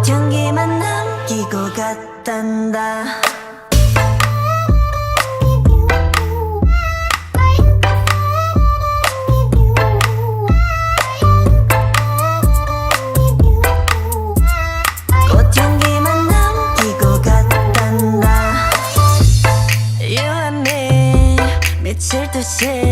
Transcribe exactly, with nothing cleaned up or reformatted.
Jangan gimana ki ko gatan dah. Ko jangan gimana ki ko gatan dah. Yo ame, michel tu se.